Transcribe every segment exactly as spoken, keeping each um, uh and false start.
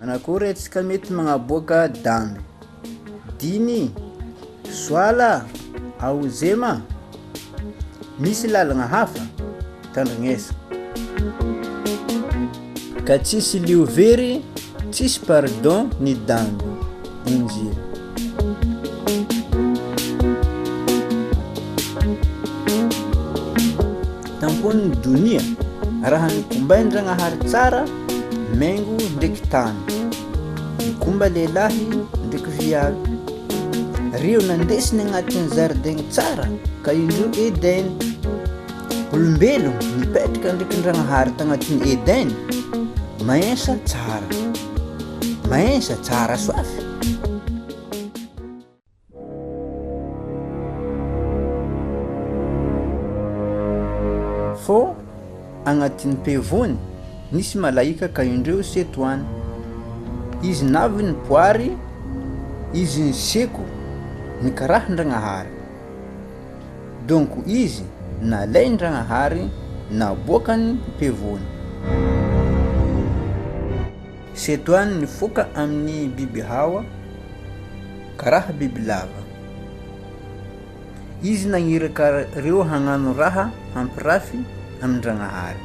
Ana kore ti kameti magabuaka dambi: dini, suala, au zema, misi lalangahafa, tanrengesa. Ka tisi liuveri, tisi pardon ni dambi. Injili. Tampon dunia, araha ni kumbai ndangahari cara, mengu ndeki tani, ni kumba lelahi ndeki viavi. Riu na ndesi ni ngati ni zarden cara, ka i riu Eden. Ulubelu ni peti ka ndeki ndangahari tangati ni Eden. Maensa cara. Maensa cara suafi. Fo a ngati ni pevoni, nisi malaika ka i riu Setuani. Isi navi ni puari, isi ni seku, ni karaha ndangahari. Donku isi na lei ndangahari na buaka ni pevoni. Setuani ni foka ami ni bibi Hawa, karaha bibi Lava. Isi na ngirika riu haganu raha, hampirafi, ami ndangahari.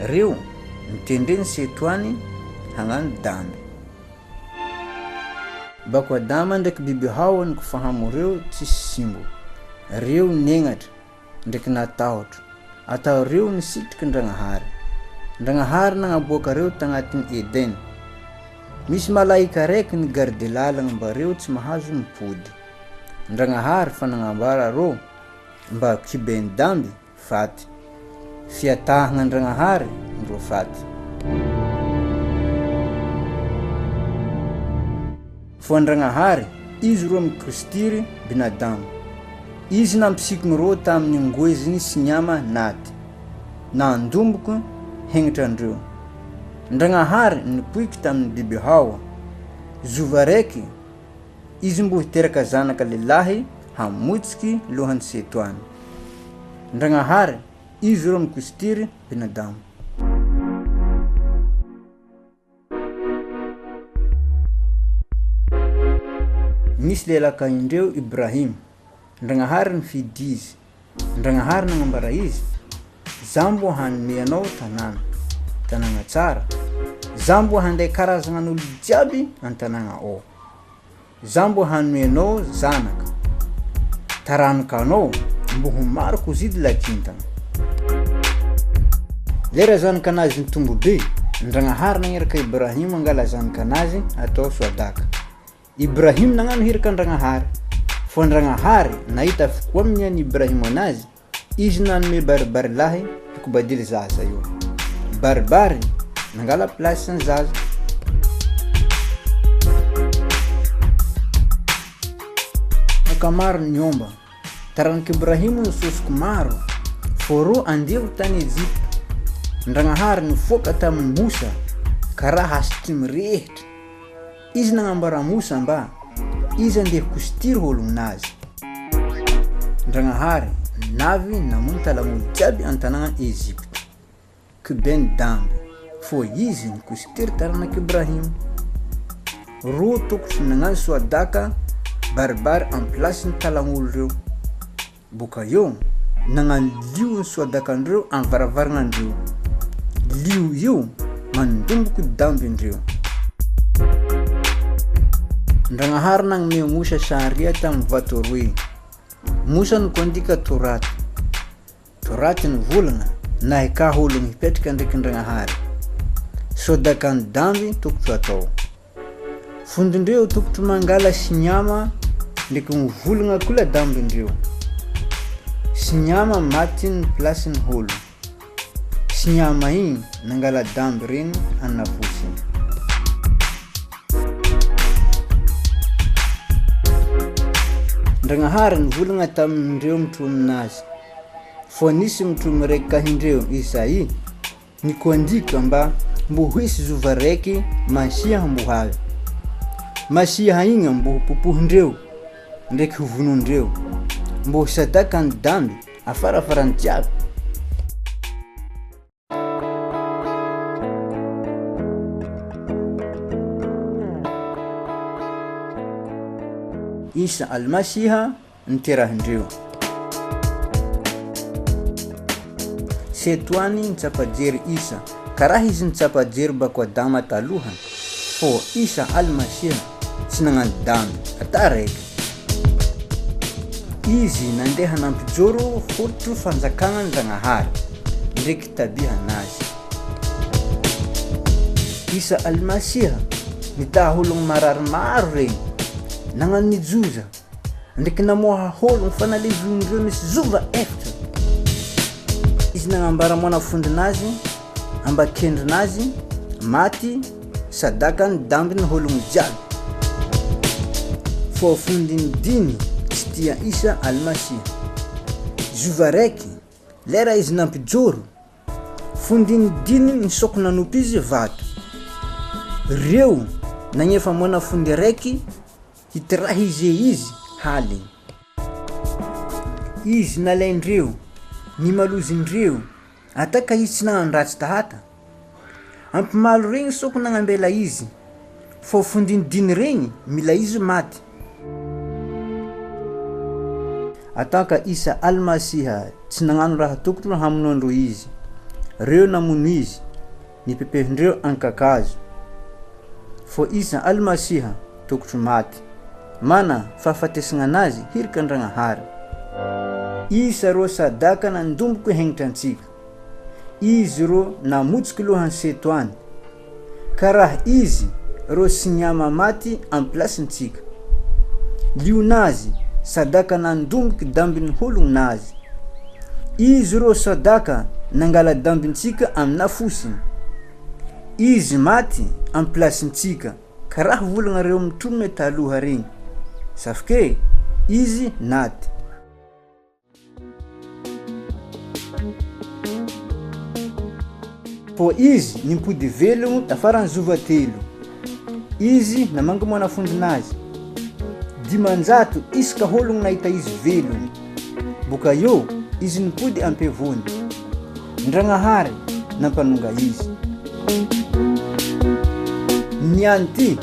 Riu, ntendeni Setuani, haganu dambi. Baku Adama ndeki bibi Hawa ni ko fahamu riu ti sisimbu. Riu negati, ndeki na tautu. Atau riu ni sitiki ndangahari. Ndangahari nanga buaka riu tangati ni Eden. Misi malaika reki ni gardi lalangu ba riu ti mahazu ni pudi. Ndangahari fananga bara ro, ba ki beni dambi, fati. Fia tahaga ndangahari, ro fati. Fo ndangahari, isi ro mkusitiri binadamu. Isi na mpisikimi ro tami ni nguezi ni sinyama nati. Na ndumuku hengita ndriu. Ndangahari ni puiki tami ni bibi Hawa. Zuvareki, isi mbuhi tereka zanaka lelahi, ha mutiki luhani Setuani. Ndangahari, isi ro mkusitiri binadamu. Misi lelaka i riu Ibrahim. Ndangahari ni fidi isi. Ndangahari nanga bara isi. Zambu ha ni mia no tanana. Tananga cara. Zambu ha ndai kara zanga nulu jabi an tananga o. Zambu ha ni mia no zanaka. Taranu kano, mbuhu maru kuzidi lakintana. Lera zanaka nazi ntumbu bi, ndangahari nanga reka Ibrahim ngala zanaka nazi ato suadaka. Ibrahim nanga no hirika ndangahari. Fo ndangahari na ita fukuamia ni Ibrahim nazi. Isi na numi baribari lahi, tuku badiri zaza io. Baribari, nangala plasi ni zaza. Akamaru ni omba. Taranaki Ibrahim ni susu kumaru. Foro andi utan Ezipitu. Ndangahari ni foka tami Musa. Karaha sitimi rehti. Isi nanga bara Musa mba. Isi andi kusitiri holu nazi. Ndangahari, navi na muni talangulu jabi an tananga Ezipitu. Ki beni dambi. Fo isi ni kusitiri taranaki Ibrahim. Ru tuku nanga suadaka baribari an plasi ni talangulu riu. Buka io, nanga liu suadaka ndriu an varavara nga ndriu. Liu io, ma ndumuku dambi ndriu. Ndangahari nanga mia Musa saria tami vatu rui. Musa ni kondika Torati. Torati ni vulunga, na heka hulungi peti ka ndeki ndangahari. Suadaka ni dambi tuku tuatou. Fundi ndriu tuku tumangala sinyama, ndeki vulunga kula dambi ndriu. Sinyama mati ni plasi ni hulu. Sinyama i nangala dambi rini ana fusi. Ndangahari ni vulunga tami ndriu mutumi nazi. Fo nisi mutumi reki kahi ndriu isai. Ni kondika mba mbuhisi zuvareki Masiaha mbuhawe. Masiaha inga mbuhu pupuhu ndriu. Ndeki huvunu ndriu. Mbuhu suadaka ni dambi. Afarafara ni tiabi. Isa Almasiha, ntirahindriu. Setuani ntiapagieri Isa, ka rahi Isa ntiapagieri bakuadama taluhan. Fo Isa Almasiha, ti na gani dami, ata reki. Izi na ndeha na mpijoro, fotu fanzakanga ndrangahare, reki tabiha nazi. Isa Almasiha, ni ta holong mararmaru rei, na gani zuza. Ndeke na moha holong fana levu ndrio ni zuva efta. Izi na gambara mona fundi nazi, amba kendri nazi, mati, sadaka, dambi ni holong ziabi. Fo fundi ndini, ti tia Isa Almasiha. Zuva reki, lera izi na mpijoro. Fundi ndini ni soko na nupizi vatu. Riu, na ngefa mona fundi reki, i tirahi ze izi hali. Izi na lendriu, ni maluzi ndriu, ata ka izi na andrati tahata. Ampi malu reng soko na gambela izi. Fo fundi ndini reng, mila izi mati. Ata ka Isa Almasiha, ti na gani raha tokotolo hamunuan ro izi. Riu na munu izi. Ni pepe ndrio ankakazu. Fo Isa Almasiha, tokotolo mati. Mana, fafatesanga nazi, hirika ndrangahare. Izi ro sadaka na ndumuku hengta ntika. Izi ro na mutuku luhan Setuani. Ka rahi izi ro sinyama mati ampilasi ntika. Liu nazi, sadaka na ndumuku dambi ni holong nazi. Izi ro sadaka na ngala dambi ntika am nafusin. Izi mati ampilasi ntika, ka rahi vulunga reo mtume taluha reng. Safke, izi nati. Fo izi ni mpudi velu tafara nzuva telu. Izi na mangu mona fundi nazi. Dimanzatu izi ka holong na ita izi velu. Buka yo izi ni mpudi ampevoni. Ndrangahare na panunga izi. Nianti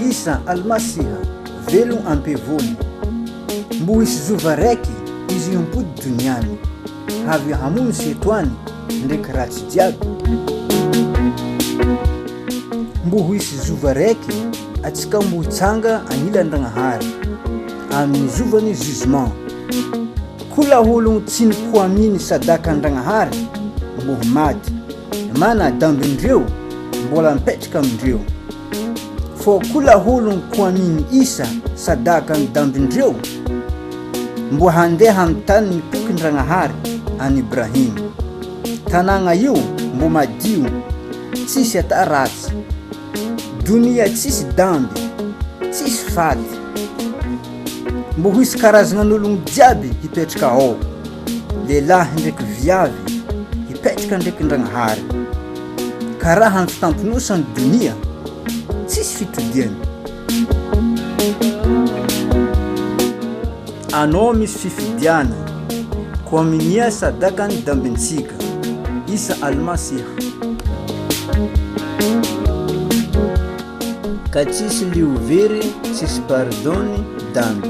Isa Almasiha, velu ampevoni. Mbuhisi zuva reki, izi mpudi duniani. Havi hamunu Setuani, ndreke rati ziabi. Mbuhisi zuva reki, atika mbuhitanga anila ndrangahare. Ami zuva ni jugement. Kula holong ti ni kuamini sadaka ndrangahare, mbuhi mati. Mana dambi ndrio, mbola mpetika ndrio. Fo kula holong kuamini Isa sadaka dambi ndrio, mbuha ndeha mtani ni puki ndrangahare, ani Ibrahim. Tananga yu, mbu madiu, tisi ata rati. Dunia tisi dambi, tisi fati. Mbuhisi karazanga na olungu diabi hipetika o. Lelahi ndreke viavi, hipetika ndreke ndrangahare. Karaha mfitampunusa na dunia, tisi fitu diani. Ano misi fifidiana, kuaminia sadaka ni dambi ntika, Isa Almasiha. Ka tisi liu viri, tisi pardoni dambi.